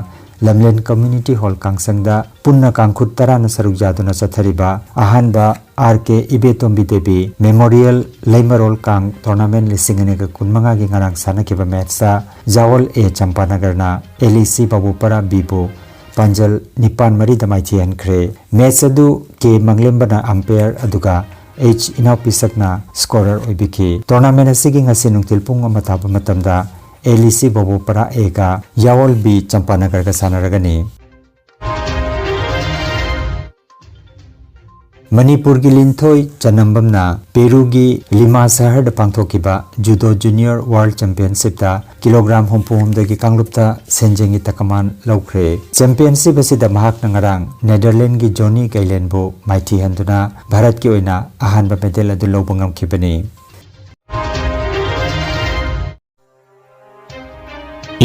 ꯂꯝꯂꯦꯟ ꯀꯝꯃ꯭ꯌꯨꯅꯤꯇꯤ ꯍꯣꯜ ꯀꯥꯡꯁꯪꯗ ꯄꯨꯟꯅ ꯀꯥꯡꯈꯨꯠ ꯇꯔꯥꯅ ꯁꯔꯨꯛ ꯌꯥꯗꯨꯅ ꯆꯠꯊꯔꯤꯕ ꯑꯍꯥꯟꯕ ꯑꯥꯔ ꯀꯦ ꯏꯕꯦꯇꯣꯝꯕꯤ ꯗꯦꯕꯤ ꯃꯦꯃꯣꯔꯤꯌꯦꯜ ꯂꯩꯃꯔꯣꯜ ꯀꯥꯡ ꯇꯣꯔꯅꯥꯃꯦꯟ ꯂꯤꯁꯤꯡ ꯑꯅꯤꯒ ꯀꯨꯟꯃꯉꯥꯒꯤ ꯉꯔꯥꯡ ꯁꯥꯟꯅꯈꯤꯕ ꯃꯦꯠꯁꯇ ꯖꯥꯋꯣꯜ ꯑꯦ ꯆꯝꯄꯥꯅꯒꯔꯅ ꯑꯦꯜ ꯏ ꯁꯤ ꯕꯥꯕꯨꯄꯔꯥ ꯕꯤꯕꯨ ꯄꯥꯟꯖꯜ ꯅꯤꯄꯥꯟ ꯃꯔꯤꯗ ꯃꯥꯏꯊꯤꯍꯟꯈ꯭ꯔꯦ꯫ ꯃꯦꯠꯁ ꯑꯗꯨ ꯀꯦ ꯃꯪꯂꯦꯝꯕꯅ ꯑꯝꯄꯥꯌꯔ ꯑꯗꯨꯒ ꯑꯩꯆ ꯏꯅꯥꯎꯄꯤꯁꯛꯅ ꯁ꯭ꯀꯣꯔꯔ ꯑꯣꯏꯕꯤꯈꯤ꯫ ꯇꯣꯔꯅꯥꯃꯦꯟ ꯑꯁꯤꯒꯤ ꯉꯁꯤ ꯅꯨꯡꯊꯤꯜ ꯄꯨꯡ ꯑꯃ ꯇꯥꯕ ꯃꯇꯝꯗ ꯑꯦꯜ ꯏ ꯁꯤ ꯕꯣꯕꯣꯄꯥꯔꯥ ꯑꯦꯒ ꯌꯥꯑꯣꯜ ꯕꯤ ꯆꯝꯄꯥꯅꯒꯔꯒ ꯁꯥꯟꯅꯔꯒꯅꯤ꯫ ꯃꯅꯤꯄꯨꯔꯒꯤ ꯂꯤꯟꯊꯣꯏ ꯆꯅꯝꯕꯝꯅ ꯄꯦꯔꯨꯒꯤ ꯂꯤꯃꯥ ꯁꯍꯔꯗ ꯄꯥꯡꯊꯣꯛꯈꯤꯕ ꯖꯨꯗꯣ ꯖꯨꯅꯤꯌꯔ ꯋꯥꯔꯜꯗ ꯆꯦꯝꯄꯤꯌꯟꯁꯤꯞꯇ ꯀꯤꯂꯣꯒ꯭ꯔꯥꯝ ꯍꯨꯝꯐꯨ ꯍꯨꯝꯗꯣꯏꯒꯤ ꯀꯥꯡꯂꯨꯞꯇ ꯁꯦꯟꯖꯦꯡꯒꯤ ꯇꯀꯃꯥꯟ ꯂꯧꯈ꯭ꯔꯦ꯫ ꯆꯦꯝꯄꯤꯌꯟꯁꯤꯞ ꯑꯁꯤꯗ ꯃꯍꯥꯛꯅ ꯉꯔꯥꯡ ꯅꯦꯗꯔꯂꯦꯟꯗꯒꯤ ꯖꯣꯅꯤ ꯀꯩꯂꯦꯟꯕꯨ ꯃꯥꯏꯊꯤ ꯍꯟꯗꯨꯅ ꯚꯥꯔꯠꯀꯤ ꯑꯣꯏꯅ ꯑꯍꯥꯟꯕ ꯃꯦꯗꯜ ꯑꯗꯨ ꯂꯧꯕ ꯉꯝꯈꯤꯕꯅꯤ꯫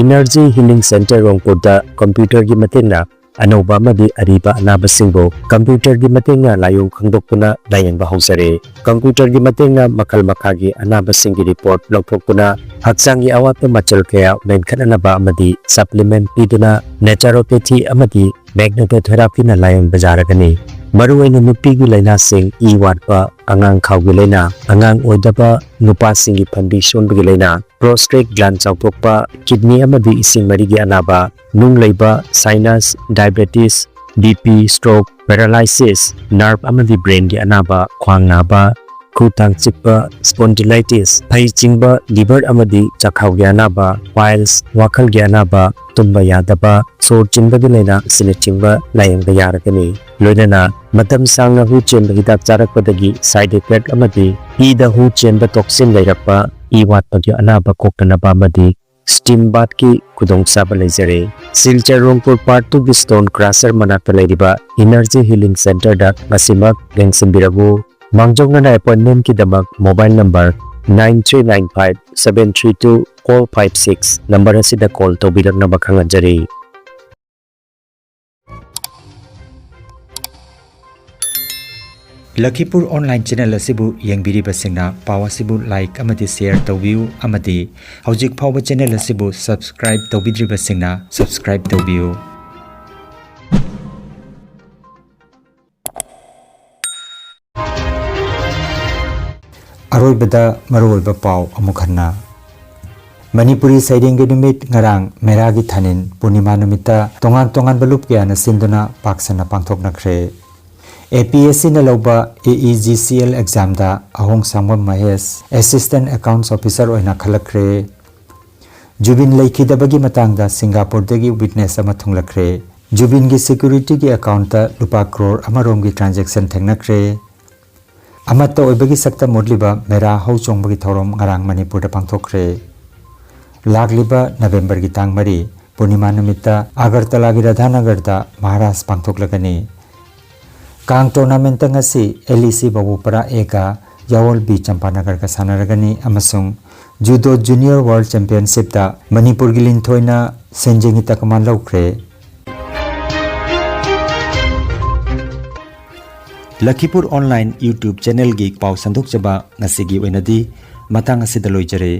ꯏꯅꯔꯖꯤ ꯍꯤꯂꯤꯡ ꯁꯦꯟꯇꯔ ꯔꯣꯡꯄꯨꯔꯗ ꯀꯝꯄ꯭ꯌꯨꯇꯔꯒꯤ ꯃꯇꯦꯡꯅ ꯑꯅꯧꯕ ꯑꯃꯗꯤ ꯑꯔꯤꯕ ꯑꯅꯥꯕꯁꯤꯡꯕꯨ ꯀꯝꯄ꯭ꯌꯨꯇꯔꯒꯤ ꯃꯇꯦꯡꯅ ꯂꯥꯏꯑꯣꯡ ꯈꯪꯗꯣꯛꯇꯨꯅ ꯂꯥꯌꯦꯡꯕ ꯍꯧꯖꯔꯦ꯫ ꯀꯝꯄ꯭ꯌꯨꯇꯔꯒꯤ ꯃꯇꯦꯡꯅ ꯃꯈꯜ ꯃꯈꯥꯒꯤ ꯑꯅꯥꯕꯁꯤꯡꯒꯤ ꯔꯤꯄꯣꯔꯠ ꯂꯧꯊꯣꯛꯇꯨꯅ ꯍꯛꯆꯥꯡꯒꯤ ꯑꯋꯥꯠꯄ ꯃꯆꯜ ꯀꯌꯥ ꯃꯦꯟꯈꯠꯅꯅꯕ ꯑꯃꯗꯤ ꯁꯄ꯭ꯂꯤꯃꯦꯟꯠ ꯄꯤꯗꯨꯅ ꯅꯦꯆꯨꯔꯣꯄꯦꯊꯤ ꯑꯃꯗꯤ ꯃꯦꯒꯅꯦꯇꯣꯊꯦꯔꯥꯄꯤꯅ ꯂꯥꯌꯦꯡꯕ ꯌꯥꯔꯒꯅꯤ꯫ ꯃꯔꯨꯑꯣꯏꯅ ꯅꯨꯄꯤꯒꯤ ꯂꯥꯏꯅꯥꯁꯤꯡ, ꯏ ꯋꯥꯠꯄ, ꯑꯉꯥꯡ ꯈꯥꯎꯒꯤ ꯂꯥꯏꯅꯥ, ꯑꯉꯥꯡ ꯑꯣꯏꯗꯕ, ꯅꯨꯄꯥꯁꯤꯡꯒꯤ ꯐꯟꯕꯤ ꯁꯣꯟꯕꯒꯤ ꯂꯥꯏꯅꯥ, ꯄ꯭ꯔꯣꯁꯇꯦꯠ ꯒ꯭ꯂꯥꯟ ꯆꯥꯎꯊꯣꯛꯄ, ꯀꯤꯗꯅꯤ ꯑꯃꯗꯤ ꯏꯁꯤꯡ ꯃꯔꯤꯒꯤ ꯑꯅꯥꯕ, ꯅꯨꯡ ꯂꯩꯕ, sinus, diabetes, B P, stroke, paralysis, nerve ꯑꯃꯗꯤ ꯕ꯭ꯔꯦꯟꯒꯤ ꯑꯅꯥꯕ, ꯈ꯭ꯋꯥꯡ ꯅꯥꯕ, ꯈꯨ ꯇꯥꯡ ꯆꯤꯛꯄ, ꯁ꯭ꯄꯣꯟꯗꯤꯂꯥꯏꯇꯤꯁ, ꯐꯩ ꯆꯤꯡꯕ, ꯂꯤꯚꯔ ꯑꯃꯗꯤ ꯆꯥꯛꯈꯥꯎꯒꯤ ꯑꯅꯥꯕ, ꯄꯥꯏꯜꯁ, ꯋꯥꯈꯜꯒꯤ ꯑꯅꯥꯕ, ꯇꯨꯝꯕ ꯌꯥꯗꯕ, ꯁꯣꯔ ꯆꯤꯟꯕꯒꯤ ꯂꯥꯏꯅꯥ ꯑꯁꯤꯅꯆꯤꯡꯕ ꯂꯥꯌꯦꯡꯕ ꯌꯥꯔꯒꯅꯤ꯫ ꯂꯣꯏꯅꯅ ꯃꯇꯝ ꯁꯥꯡꯅ ꯍꯨ ꯆꯦꯟꯕ ꯍꯤꯗꯥꯛ ꯆꯥꯔꯛꯄꯗꯒꯤ ꯁꯥꯏꯗ ꯏꯐꯦꯛ ꯑꯃꯗꯤ ꯏꯗ ꯍꯨ ꯆꯦꯟꯕ ꯇꯣꯛꯁꯤꯟ ꯂꯩꯔꯛꯄ, ꯏ ꯋꯥꯠꯄꯒꯤ ꯑꯅꯥꯕ ꯀꯣꯛꯇꯅꯕ ꯑꯃꯗꯤ ꯁ꯭ꯇꯤꯝ ꯕꯥꯊꯀꯤ ꯈꯨꯗꯣꯡꯆꯥꯕ ꯂꯩꯖꯔꯦ꯫ ꯁꯤꯜꯆꯔ ꯔꯣꯡꯄꯨꯔ ꯄꯥꯔꯠ ꯇꯨꯒꯤ ꯁ꯭ꯇꯣꯟ ꯀ꯭ꯔꯁꯔ ꯃꯅꯥꯛꯇ ꯂꯩꯔꯤꯕ ꯏꯅꯔꯖꯤ ꯍꯤꯂꯤꯡ ꯁꯦꯟꯇꯔꯗ ꯉꯁꯤꯃꯛ ꯂꯦꯡꯁꯤꯟꯕꯤꯔꯛꯎ꯫ ꯃꯥꯡꯖꯧꯅꯅ ꯑꯦꯄꯣꯏꯟꯃꯦꯟꯠꯀꯤꯗꯃꯛ mobile number nine three nine five seven three two four five six number ꯑꯁꯤꯗ ꯀꯣꯜ ꯇꯧꯕꯤꯔꯛꯅꯕ ꯈꯪꯍꯟꯖꯔꯤ꯫ ꯂꯈꯤꯄꯨꯔ ꯑꯣꯟꯂꯥꯏꯟ ꯆꯦꯅꯦꯜ ꯑꯁꯤꯕꯨ ꯌꯦꯡꯕꯤꯔꯤꯕꯁꯤꯡꯅ ꯄꯥꯎ ꯑꯁꯤꯕꯨ ꯂꯥꯏꯛ ꯑꯃꯗꯤ ꯁꯦꯌꯔ ꯇꯧꯕꯤꯌꯨ ꯑꯃꯗꯤ ꯍꯧꯖꯤꯛ ꯐꯥꯎꯕ ꯆꯦꯅꯦꯜ ꯑꯁꯤꯕꯨ ꯁꯕꯁꯀ꯭ꯔꯥꯏꯕ ꯇꯧꯕꯤꯗ꯭ꯔꯤꯕꯁꯤꯡꯅ ꯁꯕꯁꯀ꯭ꯔꯥꯏꯕ ꯇꯧꯕꯤꯌꯨ꯫ ꯑꯔꯣꯏꯕꯗ ꯃꯔꯨꯑꯣꯏꯕ ꯄꯥꯎ ꯑꯃꯨꯛ ꯍꯟꯅ꯫ ꯃꯅꯤꯄꯨꯔꯤ ꯁꯩꯔꯦꯡꯒꯤ ꯅꯨꯃꯤꯠ ꯉꯔꯥꯡ ꯃꯦꯔꯥꯒꯤ ꯊꯥꯅꯤꯟ ꯄꯨꯔꯅꯤꯃꯥ ꯅꯨꯃꯤꯠꯇ ꯇꯣꯉꯥꯟ ꯇꯣꯉꯥꯟꯕ ꯂꯨꯞ ꯀꯌꯥꯅ ꯁꯤꯟꯗꯨꯅ ꯄꯥꯛ ꯁꯟꯅ ꯄꯥꯡꯊꯣꯛꯅꯈ꯭ꯔꯦ꯫ ꯑꯦ ꯄꯤ ꯑꯦꯁ ꯁꯤꯅ ꯂꯧꯕ A E G C L ꯑꯦꯛꯖꯥꯝꯗ ꯑꯍꯣꯡ ꯁꯥꯡꯕꯝ ꯃꯍꯦꯁ ꯑꯦꯁꯤꯁꯇꯦꯟꯠ ꯑꯦꯀꯥꯎꯟꯠꯁ ꯑꯣꯐꯤꯁꯔ ꯑꯣꯏꯅ ꯈꯜꯂꯛꯈ꯭ꯔꯦ꯫ ꯖꯨꯕꯤꯟ ꯂꯩꯈꯤꯗꯕꯒꯤ ꯃꯇꯥꯡꯗ ꯁꯤꯡꯒꯥꯄꯨꯔꯗꯒꯤ ꯋꯤꯠꯅꯦꯁ ꯑꯃ ꯊꯨꯡꯂꯛꯈ꯭ꯔꯦ꯫ ꯖꯨꯕꯤꯟꯒꯤ ꯁꯦꯀ꯭ꯌꯨꯔꯤꯇꯤꯒꯤ ꯑꯦꯀꯥꯎꯟꯠꯇ ꯂꯨꯄꯥ ꯀ꯭ꯔꯣꯔ ꯑꯃꯔꯣꯝꯒꯤ ꯇ꯭ꯔꯥꯟꯖꯦꯛꯁꯟ ꯊꯦꯡꯅꯈ꯭ꯔꯦ꯫ ꯑꯃꯠꯇ ꯑꯣꯏꯕꯒꯤ ꯁꯛꯇꯝ ꯎꯠꯂꯤꯕ ꯃꯦꯔꯥ ꯍꯧ ꯆꯣꯡꯕꯒꯤ ꯊꯧꯔꯝ ꯉꯔꯥꯡ ꯃꯅꯤꯄꯨꯔꯗ ꯄꯥꯡꯊꯣꯛꯈ꯭ꯔꯦ꯫ ꯂꯥꯛꯂꯤꯕ ꯅꯕꯦꯝꯕꯔꯒꯤ ꯇꯥꯡ ꯃꯔꯤ, ꯄꯨꯔꯅꯤꯃꯥ ꯅꯨꯃꯤꯠꯇ ꯑꯒꯔꯇꯂꯥꯒꯤ ꯔꯥꯙꯥꯅꯒꯔꯗ ꯃꯍꯥꯔꯥꯁ ꯄꯥꯡꯊꯣꯛꯂꯒꯅꯤ꯫ ꯀꯥꯡ ꯇꯣꯔꯅꯥꯃꯦꯟꯠꯇ ꯉꯁꯤ ꯑꯦꯜ ꯏ ꯁꯤ ꯕꯕꯨꯄꯔꯥ ꯑꯦꯒ ꯌꯥꯋꯜ ꯕꯤ ꯆꯝꯄꯥꯅꯒꯔꯒ ꯁꯥꯟꯅꯔꯒꯅꯤ ꯑꯃꯁꯨꯡ ꯖꯨꯗꯣ ꯖꯨꯅꯤꯌꯔ ꯋꯥꯔꯜꯗ ꯆꯦꯝꯄꯤꯌꯟꯁꯤꯞꯇ ꯃꯅꯤꯄꯨꯔꯒꯤ ꯂꯤꯟꯊꯣꯏꯅ ꯁꯦꯟꯖꯦꯡꯒꯤ ꯇꯀꯃꯥꯟ ꯂꯧꯈ꯭ꯔꯦ꯫ ꯂꯈꯤꯄꯨꯔ ꯑꯣꯟꯂꯥꯏꯟ YouTube ꯆꯦꯅꯦꯜꯒꯤ ꯄꯥꯎ ꯁꯟꯗꯣꯛꯆꯕ ꯉꯁꯤꯒꯤ ꯑꯣꯏꯅꯗꯤ ꯃꯇꯥꯡ ꯑꯁꯤꯗ ꯂꯣꯏꯖꯔꯦ꯫